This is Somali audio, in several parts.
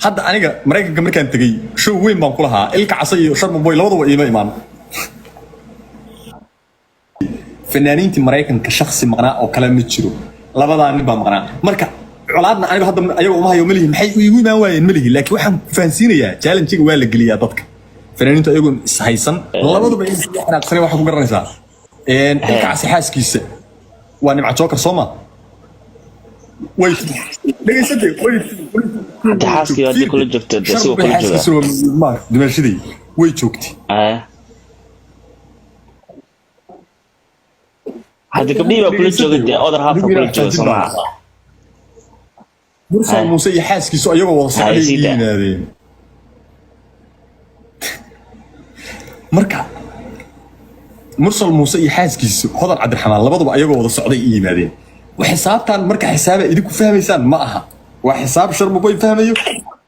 Hadda aniga Maraykanka markaan tegey, show weyn baan ku lahaa. Ilka Casa iyo Sharma Boy labaduba iima imaan. Fanaaniintii Maraykanka shaksi maqnaa oo kale ma jiro, labadaa nin baa maqnaa. Marka colaadna aniga hadda ayaga uma hayo, malihi maxay iigu imaan waayeen, malihi. Laakiin waxaan ku fahansiinayaa, challenge-ga waa la geliyaa dadka fanaaniintu ayagoon ishaysan. Labaduba in isla xanaaqsanay waxaa ku garanaysaa. Ilka Casi xaaskiisa waa Nimca Joker, soo ma? Way dhegaysatay, way Hadda xaaskii haddii kula joogto, dee sigoo kula jooga. Xaaskiisa waa dumaashaday, way joogtay. Hadda gabdhihii baa kula jooga, dee other half kula jooga, soo maha? Mursal Muuse iyo xaaskiisu ayagoo wada socday sii ii daa. yimaadeen. Marka Mursal Muuse iyo xaaskiisu Hodan Cabdiraxmaan labaduba ayagoo wada socday ii yimaadeen. Xisaabtan marka xisaaba idinku fahmaysaan ma aha, waa xisaab Sharma Boy fahmayo,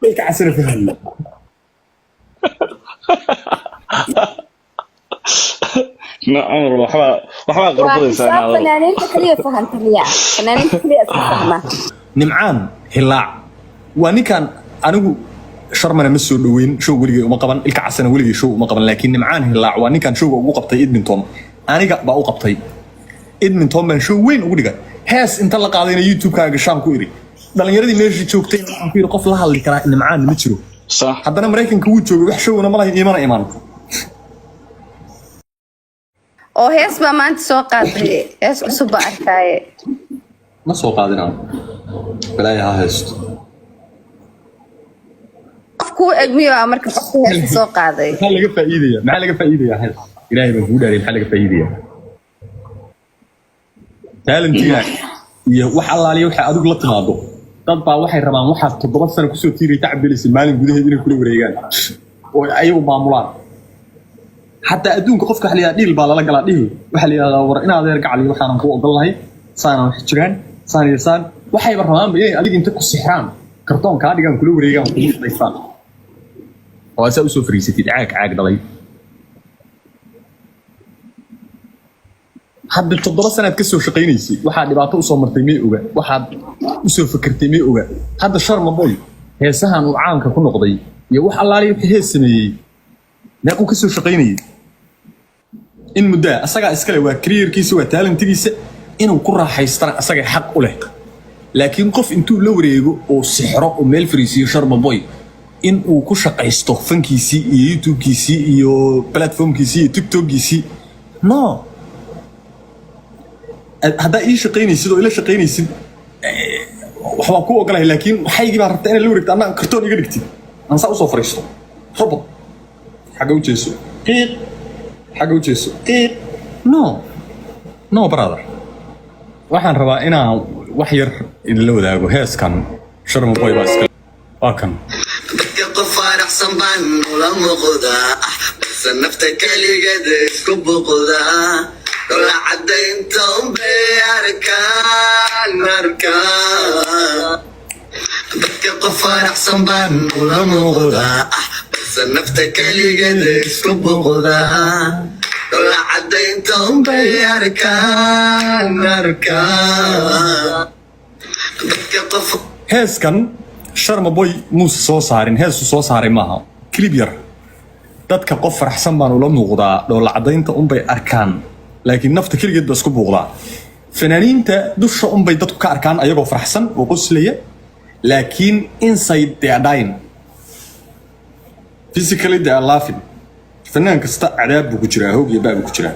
Ilka Casana fahmayo. No, Cumar, waxbaa Waa qarbadaysaa xisaab inaad fanaaniinta kaliya fahanta miya? Fanaaniinta kaliya iska fahma? Nimcaan Hilaac waa ninkan. Anigu Sharmana ma soo dhoweyn, show weligay uma qaban, Ilka Casana weligay show uma qaban, laakiin Nimcaan Hilaac waa ninkan showga ugu qabtay Edmonton. Aniga baa u qabtay Edmonton, baan show weyn ugu dhigay. Hees inta la qaadayna YouTube-kaaga gashaan ku iri. Dhalinyaradii meesha joogtay waxaan ku yidhi, qof la hadli karaa Nimcaan ma jiro. Haddana Maraykanka wuu joogay, wax showna ma lahayn, iimana imaan. Oo hees baa maanta soo qaaday, hees cusub baa arkaaye. Ma soo qaadinaa, balaaya ha haysto. Qof kuu eg miyo ah marka qofka heesta soo qaaday? Maxaa laga faa'iidaya? Maxaa laga faa'iidaya? Hees, Ilaahay baan kugu dhaariyay, maxaa laga faa'iidaya? Talentiga iyo wax allaaliya waxay adigu la timaado, dad baa waxay rabaan waxaad 7 sano kusoo tiiray tacbelaysa maalin gudaheed inay kula wareegaan oo ayagu maamulaan. Xataa adduunka qofka waxa la yidhahdaa deal baa lala galaa. Deal waxaa la yidhahdaa, war in adeer gacali, waxaanan ku ogol lahay saana, wax jiraan saan iyo saan. Waxayba rabaanba inay adiga inta ku sixraan, kartoon kaa dhigaan, kula wareegaan, kugu shaqaystaan oo asaa usoo fariisatid caag caag dhalay. Hadda 7 sanaad ka soo shaqaynaysay, waxaad dhibaato usoo martay may oga, waxaad usoo fakertay may oga. Hadda Sharma Boy heesahan uu caanka ku noqday iyo wax allaaliya wixii hees sameeyey, meequu ka soo shaqaynayay in muddaa? Asagaa iskale, waa careerkiisa, waa talentigiisa, inuu ku raaxaystana asaga xaq u leh. Laakiin qof intuu la wareego oo sixro oo meel fariisiyo Sharma Boy in uu ku shaqaysto fankiisii iyo YouTube-kiisii iyo platformkiisii iyo TikTokkiisii, no. Haddaa ii shaqaynaysid oo ila shaqaynaysid, wax waan ku ogolahay, laakiin waxaygii baa rabtaa inaad la wareegto, anna kartoon iga dhigtid, aan saa usoo fariisto, robot, xagga u jeeso, qiiq, xagga u jeeso, qiiq. No, no, brother. Waxaan rabaa inaan wax yar idinla wadaago. Heeskan Sharma Boy baa iska, waa kan. Dadka qof faraxsan baan ula muuqdaa, balse nafta keligeed isku buuqdaa. Dhola cadaynta unbay arkaan arkaan. Dadka qof faraxsan baan ula muuqdaa, balse nafta keligeed isku buuqdaa. Dhola cadaynta unbay arkaan arkaan. Dadka qof Heeskan Sharma Boy muuse soo saarin, heesu soo saaray maaha, clip yar. Dadka qof faraxsan baan ula muuqdaa, dhoola cadaynta unbay arkaan, laakiin nafta keligeed ba isku buuqdaa. Fanaaniinta dusha unbay dadku ka arkaan ayagoo faraxsan oo qoslaya, laakiin inside they are dying, physically they are laughing. Fanaan kasta cadaab buu ku jiraa, hoog iyo baa buu ku jiraa.